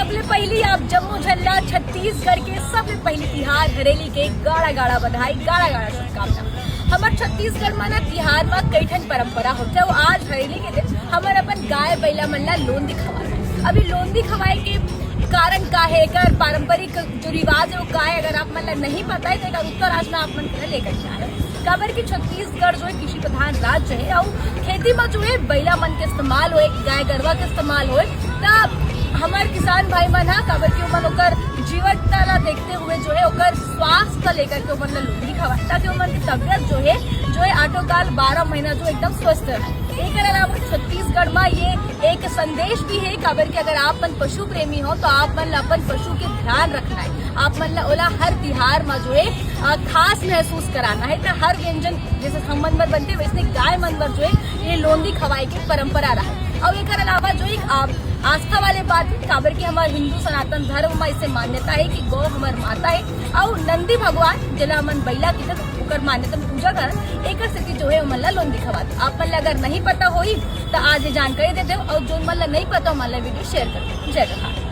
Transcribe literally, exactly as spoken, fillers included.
सबले पहिली आप जम्मो झन ला छत्तीसगढ़ के सबले पहिली तिहार हरेली के गाड़ा गाड़ा बधाई, गाड़ा गाड़ा शुभकामना। हमर छत्तीसगढ़ म ना तिहार म कई ठन परंपरा होथे, अउ आज हरेली के दिन हमर अपन गाय बइला मन ला लोंदी खवाथे। अभी लोंदी खवाए के कारण का हे, एकर पारंपरिक जो रिवाज हे वो का हे, अगर आप मन ला नहीं पता हे तो एकर उत्तर आज मैं आप मन के लिए लेकर के आए हूँ। काबर कि छत्तीसगढ़ जो है कृषि प्रधान राज्य है और खेती में जो है बैला मन के इस्तेमाल होए, गाय गरवा के इस्तेमाल होए, तब हमारे किसान भाई मन हा, काबर कि ओमन ओकर जीवटता ला देखते हुए जो है ओकर स्वास्थ्य का लेकर के ओमन ला लोंदी खवाए, ताकि ओमन की तबियत जो है, जो है आटो काल बारह महीना जो एकदम स्वस्थ रहे। एकर अलावा छत्तीसगढ़ में ये एक संदेश भी है, काबर कि अगर आप मन पशु प्रेमी हो तो आप मन ला अपन पशु के ध्यान रखना है, आप मन ला ओला हर तिहार में जो है अ, खास महसूस कराना है। तो हर व्यंजन जैसे हम मन बर बनते वैसने गाय मन बर जो है ये लोंदी खवाए के परंपरा रहा। और एकर अलावा जो एक आ, आस्था वाले बात है, काबर कि हमारे हिंदू सनातन धर्म में इसे मान्यता है कि गौ हमार माता है और नंदी भगवान जेला हमन बैला की ओकर मान्यता में पूजा करन, एकर सेती जो है ओमन ला लोंदी खवाथे। आप मन ला अगर नहीं पता होई तो आज ये जानकारी दे देव और जो मन ला नहीं पता ओमन ला वीडियो शेयर कर देव। जय जोहार।